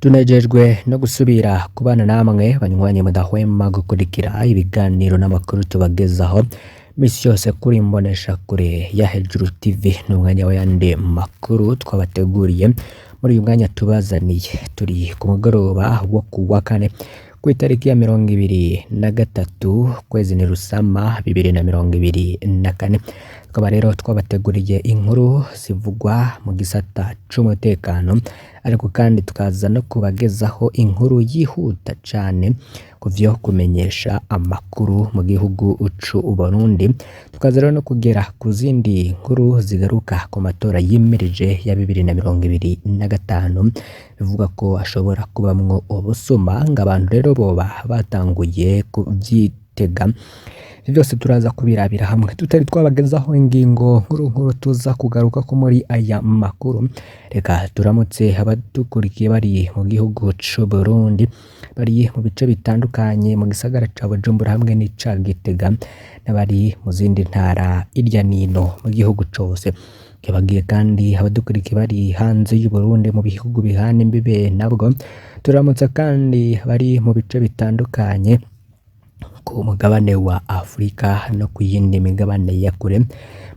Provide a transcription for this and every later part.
Tunejejwe no gusubira kubana namwe banywanyi mudahwema gukurikira ibiganiro n'amakuru tubagezaho misi yose kuri imbonesha kure ya Hejuru TV. Ni umwanya w'ayandi makuru twabateguriye muri uyu mwanya tubazaniye. Turi ku mugoroba wo ku wa kane, ku itariki ya 23 kwezi ni Rusama 2024. Tukaba rero twabateguriye inkuru zivugwa mu gisata c'umutekano, ariko kandi tukaza no kubagezaho inkuru yihuta cane ku vyo kumenyesha amakuru mu gihugu c'u Burundi. Tukaza rero no kugera ku zindi nkuru zigaruka ku matora yimirije ya 2025, bivuga ko ashobora kubamwo ubusuma, ngo abantu rero boba batanguye kuvyitega. Ivyo vyose turaza kubirabira hamwe. Tutari twabagezaho ingingo nkuru nkuru tuza kugaruka ko muri aya makuru, reka turamutse abadukurikiye bari mu gihugu c'u Burundi, bari mu bice bitandukanye mu gisagara ca Bujumbura hamwe n'ica Gitega, n'abari mu zindi ntara irya nino mu gihugu cose. Kibagiye kandi abadukurikiye bari hanze y'u Burundi mu bihugu bihana imbibe nabwo. Turamutsa kandi bari mu bice bitandukanye ku mugabane wa Afurika no ku yindi migabane ya kure.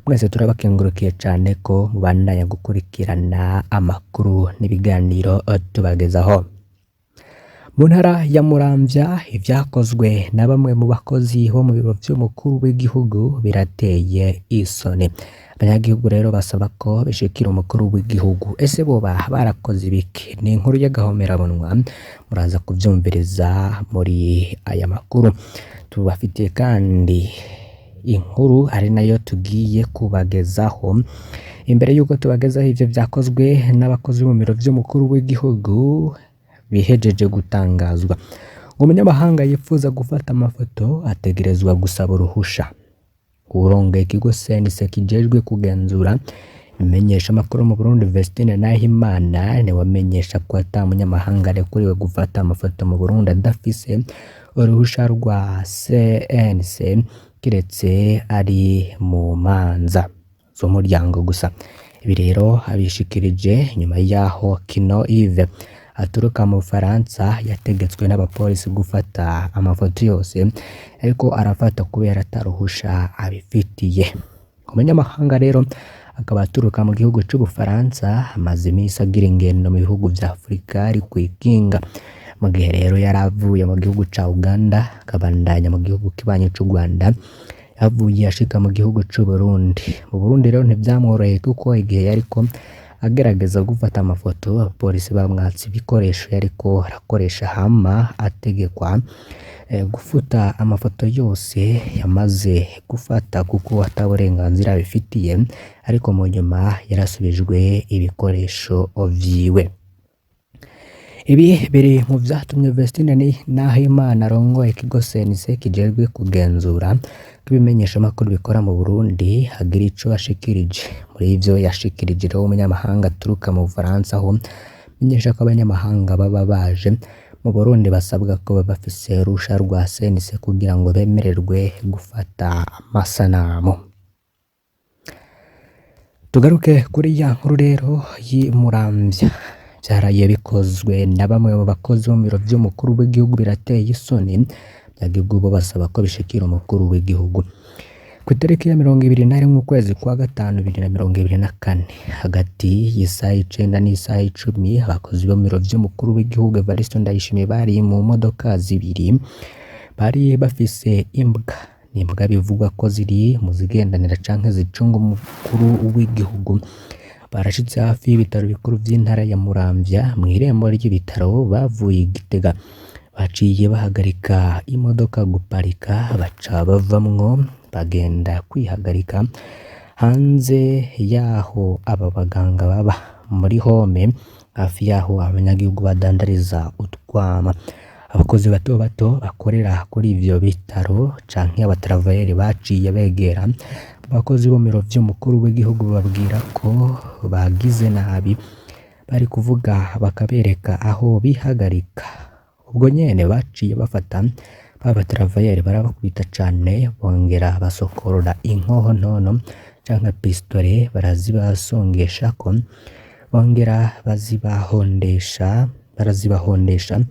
Mwese turabakengurukiye cane ko mubandanya gukurikirana amakuru n'ibiganiro tubagezaho. Mu ntara ya Muramvya, ivyakozwe na bamwe mu bakozi bo mu biro vy'umukuru w'igihugu birateye isoni. Abanyagihugu rero basaba ko bishikira umukuru w'igihugu. Ese boba barakoze ibiki? Ni inkuru y'agahomerabunwa, muraza kuvyumviriza muri aya makuru. Tubafitiye kandi inkuru ari nayo tugiye kubagezaho. Imbere y'uko tubagezaho ivyo vyakozwe n'abakozi bo mu biro vy'umukuru w'igihugu bihejeje gutangazwa, umunyamahanga yifuza gufata amafoto ategerezwa gusaba uruhusha. Uwurongoye ikigo CNC kijejwe kugenzura ibimenyesha amakuru mu Burundi, Vestine Nahimana, niwe amenyesha ko ata munyamahanga arekuriwe gufata amafoto mu Burundi adafise uruhusha rwa CNC, kiretse ari mu manza z'umuryango gusa. Ibi rero abishikirije nyuma yaho Kino Yves aturuka mu Bufaransa yategetswe n'abapolisi gufata amafoto yose ariko arafata kubera ataruhusha abifitiye. Umunyamahanga rero akaba aturuka mu gihugu c'Ubufaransa, amaze imisi agira ingendo mu bihugu vya Afurika ari kw'ikinga. Mu gihe rero yari avuye mu gihugu ca Uganda akabandanya mu gihugu kibanyi c'u Rwanda, yavuye ashika mu gihugu c'u Burundi. Mu Burundi rero ntivyamworoheye, kuko igihe yariko agerageza gufata amafoto abapolisi bamwatse ibikoresho yariko arakoresha, hama ategekwa gufuta amafoto yose yamaze gufata kuko ata burenganzira abifitiye, ariko mu nyuma yarasubijwe ibikoresho vyiwe. Ibi biri mu vyatumye Vestine Nahimana arongoye ikigo CNC kijejwe kugenzura ko ibimenyeshamakuru bikora mu Burundi agira ico ashikirije. Muri ivyo yashikirije rero, umunyamahanga aturuka mu Bufaransa, aho menyesha ko abanyamahanga baba baje mu Burundi basabwa ko baba bafise uruhusha rwa CNC kugira ngo bemererwe gufata amasanamu. Tugaruke kuri ya nkuru rero y'i Muramvya. Vyaraye bikozwe na bamwe mu bakozi bo mu biro vy'umukuru w'igihugu birateye isoni. Abanyagihugu bo basaba ko bishikira umukuru w'igihugu. Ku itariki ya 21 ukwezi kwa gatanu 2024, hagati y'isaha 9 n'isaha 10, abakozi bo mu biro vy'umukuru w'igihugu Evariste Ndayishimiye bari mu modoka zibiri, bari bafise imbwa. Ni imbwa bivugwa ko ziri mu zigendanira canke zicunga umukuru w'igihugu. Barashitse hafi y'ibitaro bikuru vy'intara ya Muramvya, mw'irembo ry'ibitaro. Bavuye i Gitega, baciye bahagarika imodoka guparika, baca bavamwo bagenda kwihagarika hanze yaho aba baganga baba, muri home, hafi yaho abanyagihugu badandariza utwama. Abakozi bato bato bakorera kuri ivyo bitaro canke abatravayeri baciye begera abakozi bo mu biro vy'umukuru w'igihugu, bababwira ko bagize nabi, bari kuvuga bakabereka aho bihagarika. Ubwo nyene baciye bafata ba batravayeri barabakubita cane, bongera basokorora inkoho ntono canke pistole barazibasongeshako, bongera bazibahondesha. barazibahondesha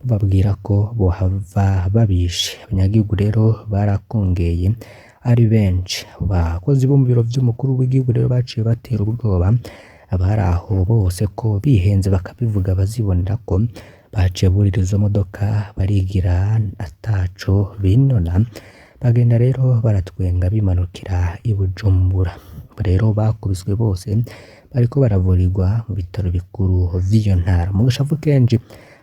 bababwira ko bohava babishe. Abanyagihugu rero barakongeye ari benshi. Abakozi bo mu biro vy'umukuru w'igihugu rero baciye batera ubwoba abari aho bose ko bihenze bakabivuga bazibonera ko baciye burira izo modoka barigira ataco binona, bagenda rero baratwenga bimanukira i Bujumbura. Rero bakubiswe bose bariko baravurirwa mu bitaro bikuru vy'iyo ntara. Mu gashavu kenshi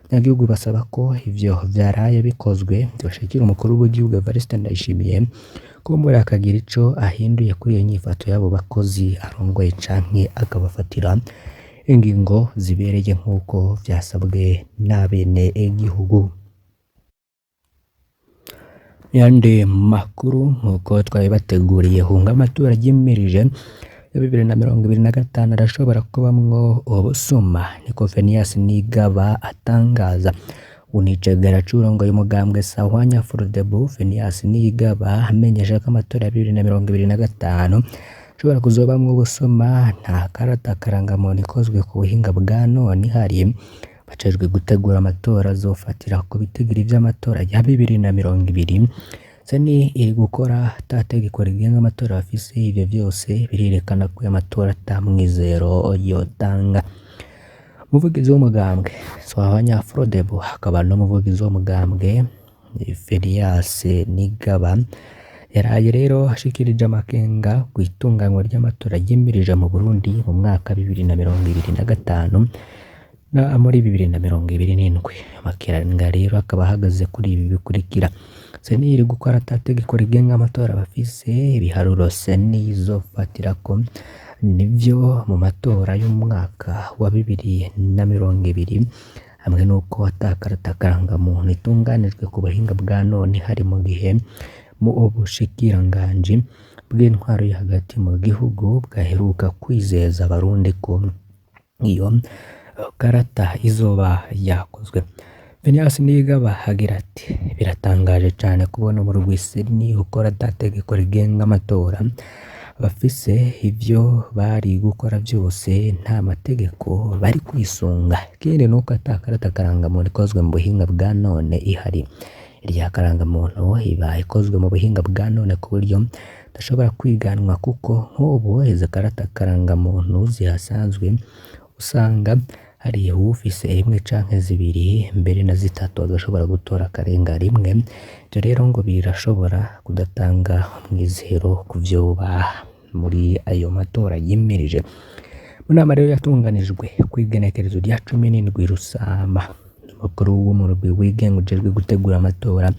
abanyagihugu basaba ko ivyo vyaraye bikozwe vyoshikira umukuru w'igihugu Evariste Ndayishimiye kumbura akagira ico ahinduye kuri iyo nyifato y'abo bakozi arongoye canke akabafatira ingingo zibereye nk'uko vyasabwe n'abene igihugu. Yandi makuru nk'uko twabibateguriye, hunga amatora yimirije ya 2025 arashobora kubamwo ubusuma, niko Phineas Nigaba atangaza. Unicegera curongoye umugambwe Sahwanya Frodebu, Phineas Nigaba amenyesha ko amatora ya 2025 ashobora kuzobamwo ubusuma. Nta karata karangamuntu ikozwe ku buhinga bwa none ihari. Bajejwe gutegura amatora azofatira ku bitigiri vy'amatora ya 2020. CENI iri gukora ata tegeko rigenga amatora bafise. Ivyo vyose birerekana ko ayo matora ata mwizero yotanga. Umuvugizi w'umugambwe Sahwanya Frodebu akaba n'umuvugizi w'umugambwe Phineas Nigaba yaraye rero ashikirije amakenga kw'itunganywa ry'amatora yimirije mu Burundi mu mwaka 2025 na muri 2027. Amakenga rero akaba ahagaze kuri ibi bikurikira: CENI iri gukora ata tegeko rigenga amatora bafise. Ibiharuro CENI izofatirako nivyo mu matora y'umwaka wa 2020, hamwe n'uko ata karata karangamuntu itunganijwe ku buhinga bwa none hari, mu gihe mu ubushikiranganji bw'intwaro yo hagati mu gihugu bwaheruka kwizeza abarundi ko iyo karata izoba yakozwe. Phineas Nigaba agira ati: biratangaje cane kubona umurwi CENI ukora ata tegeko rigenga amatora bafise. Ivyo bari gukora vyose nta mategeko bari kwisunga. Ikindi nuko ata karata karangamuntu ikozwe mu buhinga bwa none ihari. Irya karangamuntu iba ikozwe mu buhinga bwa none ku buryo idashobora kwiganwa, kuko nk'ubu izi karata karangamuntu zihasanzwe usanga hari uwufise imwe canke zibiri mbere na zitatu agashobora gutora akarenga rimwe. Ivyo rero ngo birashobora kudatanga umwizero ku vyoba muri ayo matora yimirije. Mu nama rero yatunganijwe kw'igenekerezo rya 17 Rusama, umukuru w'umurwi wigenga ujejwe gutegura amatora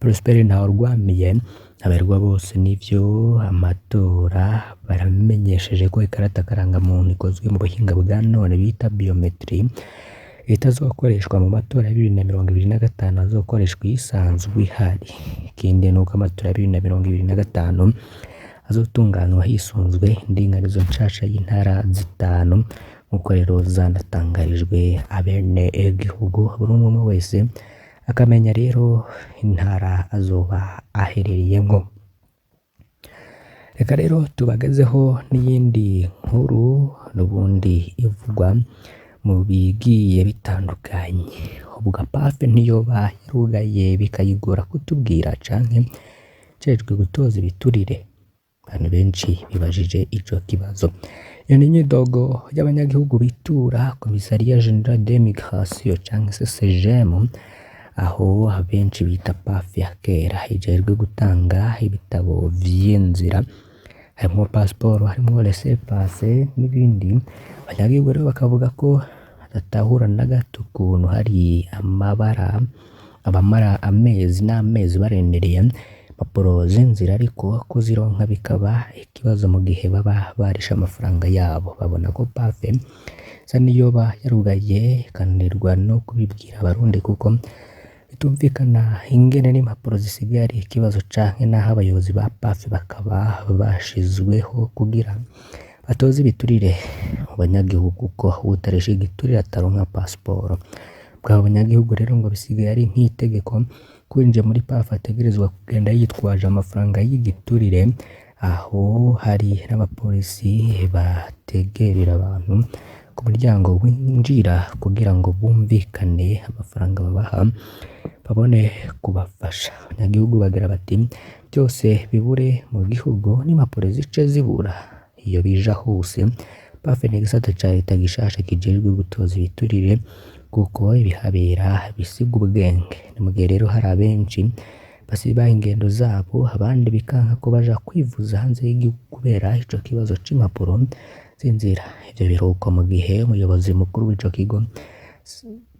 Prosper Ntawurwamiye aberwa bose n'ivyo amatora baramenyesheje ko ikarata karangamuntu ikozwe mu buhinga bwa none bita biometri itazokoreshwa mu matora ya 2025, azokoreshwa iyisanzwe ihari. Ikindi nuko amatora ya 2025 azotunganywa hisunzwe indinganizo nshasha y'intara zitanu, nkuko rero zanatangarijwe abene igihugu, buri umwe wese akamenya rero intara azoba aherereyemwo. Reka rero tubagezeho n'iyindi nkuru n'ubundi ivugwa mu bigiye bitandukanye. Ubwo PAF ntiyoba yarugaye bikayigora kutubwira canke ijejwe gutoza ibiturire? Abantu benshi bibajije ico kibazo. Iyo ni inyidogo y'abanyagihugu bitura Commissariat General des Migrations canke se CGM, aho abenshi bita PAF ya kera, ijejwe gutanga ibitabo vy'inzira harimwo pasiporo, harimwo laissez-passer n'ibindi. Abanyagihugu rero bakavuga ko badatahura na gato ukuntu hari amabara abamara amezi n'amezi barindiriye impapuro z'inzira, ariko kuzironka bikaba ikibazo mu gihe baba barishe amafaranga yabo. Babona ko PAF isa n'iyoba yarugaye ikananirwa no kubibwira abarundi, kuko bitumvikana ingene n'impapuro zisigaye ari ikibazo, canke n'aho abayobozi ba PAF bakaba bashizweho kugira batoze ibiturire mu banyagihugu, ko uwutarisha igiturire ataronka pasiporo. Bw'abo banyagihugu rero ngo bisigaye ari nk'itegeko ko uwinjiye muri PAF ategerezwa kugenda yitwaje amafaranga y'igiturire, aho hari n'abapolisi bategerera abantu ku muryango winjira kugira ngo bumvikane amafaranga babaha babone kubafasha. Abanyagihugu bagira bati byose bibure mu gihugu n'impapuro zice zibura iyo bija hose. Bafe n'igisata ca leta gishasha kijejwe gutoza ibiturire kuko ibihabera bisiga ubwenge. Ni mu gihe rero hari abenshi basiba ingendo zabo, abandi bikanka ko baja kwivuza hanze y'igihugu kubera ico kibazo c'impapuro z'inzira. Ivyo biruko mu gihe umuyobozi mukuru w'ico kigo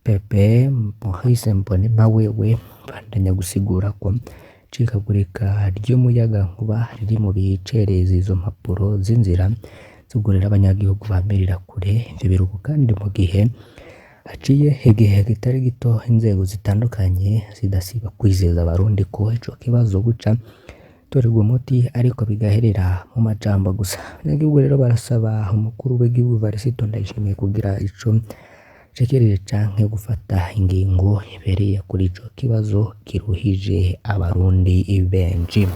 Pepe Maurice Mbonimpa wewe abandanya gusigura ko icikagurika ry'umuyagankuba riri mu bicereza izo mpapuro z'inzira zugurira abanyagihugu bamirira kure. Ivyo biruko kandi mu gihe haciye igihe kitari gito inzego zitandukanye zidasiba kwizeza abarundi ko ico kibazo buca torerwa umuti ariko bigaherera mu majambo gusa. Abanyagihugu rero barasaba umukuru w'igihugu Varisito Ndayishimiye kugira ico ashikirije canke gufata ingingo ibereye kuri ico kibazo kiruhije abarundi benshi.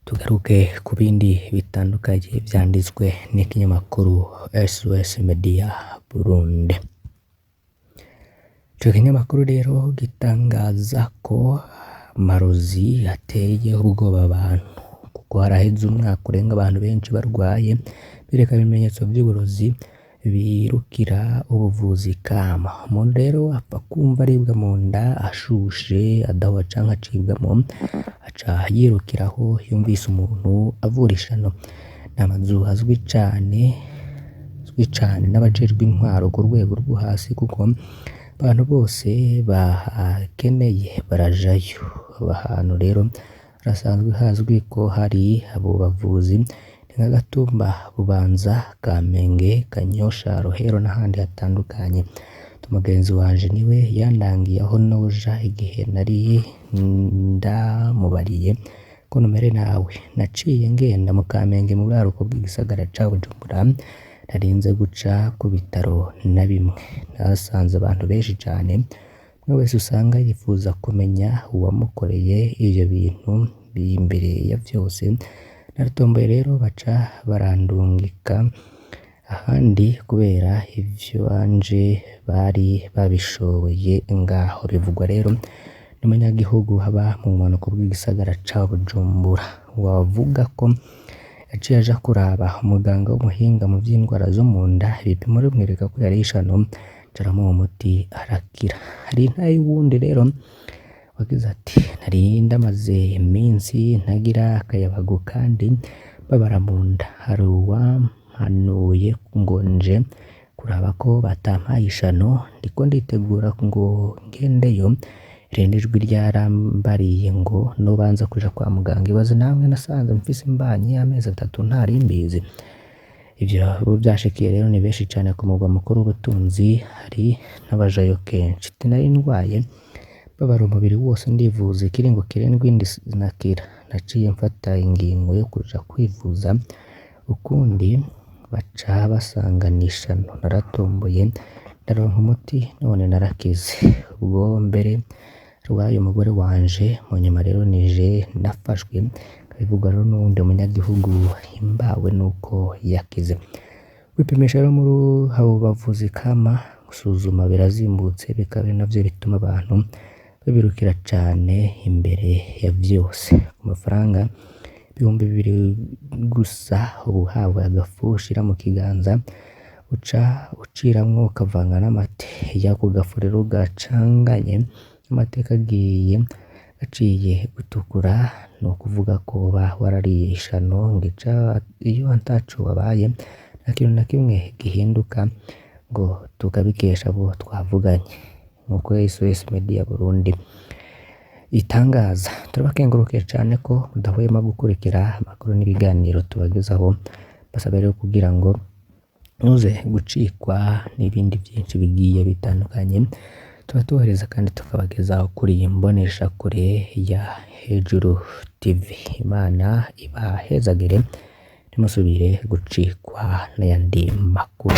Tugaruke ku bindi bitandukanye vyanditswe n'ikinyamakuru SOS Media Burundi. Ico kinyamakuru rero gitangaza ko amarozi ateye ubwoba abantu kuko haraheze umwaka urenga abantu benshi barwaye bereka ibimenyetso vy'uburozi birukira ubuvuzi kama. Umuntu rero apfa kumva aribwa mu nda ashushe adahwa canke acibwamo aca yirukiraho yumvise umuntu avura ishano. Ni amazu azwi cane n'abajejwe intwaro ku rwego rwo hasi kuko abantu bose bahakeneye barajayo. Aho hantu rero harasanzwe hazwi ko hari abo bavuzi ni nka Gatumba, Bubanza, Kamenge, Kanyosha, Rohero n'ahandi hatandukanye. Mugenzi wanje niwe yandangiye aho noja igihe nari ndamubariye ko numere nawe. Naciye ngenda mu Kamenge mu buraruko bw'igisagara ca Bujumbura, narinze guca ku bitaro na bimwe. Nahasanze abantu benshi cane, umwe wese usanga yifuza kumenya uwamukoreye ivyo bintu biri imbere ya vyose. Naratomboye rero baca barandungika ahandi kubera ivyanje bari babishoboye ngaho. Bivugwa rero n'umunyagihugu aba mu bumanuko bw'igisagara ca Bujumbura, wavuga ko yaciye aja kuraba umuganga w'umuhinga mu vy'indwara zo mu nda, ibipimo bimwereka ko yariye ishano, aca aramuha umuti arakira. Hari intahe y'uwundi rero wagize ati nari ndamaze iminsi ntagira akayabagu kandi mbabara mu nda, hari uwampanuye ngo nje kuraba ko batampaye ishano, ndiko nditegura ngo ngendeyo, irindi jwi ryarambariye ngo nobanza kuja kwa muganga. Ibaze namwe nasanze mfise imbanyi y'amezi 3 ntari mbizi. Ivyo vyashikiye rero ni benshi cane ku mugwa mukuru w'ubutunzi, hari n'abajayo kenshi. Nari ndwaye mbabara umubiri wose ndivuza ikiringo kirenga indwi sinakira. Naciye mfata ingingo yo kuja kwivuza ukundi baca basanga n'ishano. Naratomboye ndaronka umuti none narakize. Ubwo mbere rwaye umugore wanje, mu nyuma rero nije nafashwe. Bivugwa rero n'uwundi munyagihugu himbawe nuko yakize. Kwipimisha rero muri abo bavuzi kama gusuzuma birazimbutse, bikaba ari navyo bituma abantu babirukira cane imbere ya vyose. Ku mafaranga 2000 gusa uba uhawe agafu ushira mu kiganza uca uciramwo ukavanga n'amate. Iyo ako gafu rero gacanganye n'amate kagiye gaciye gutukura, ni ukuvuga ko uba warariye ishano ngica iyo ataco wabaye nta kintu na kimwe gihinduka ngo tukabikesha abo twavuganye. Nkuko SOS Media Burundi itangaza. Turabakengurukiye cane ko mudahwema gukurikira amakuru n'ibiganiro tubagezaho, basaba rero kugira ngo muze gucikwa n'ibindi vyinshi bigiye bitandukanye tuba tubohereza kandi tukabagezaho kuri iyi mboneshakure ya Hejuru TV. Imana ibahezagire ntimusubire gucikwa n'ayandi makuru.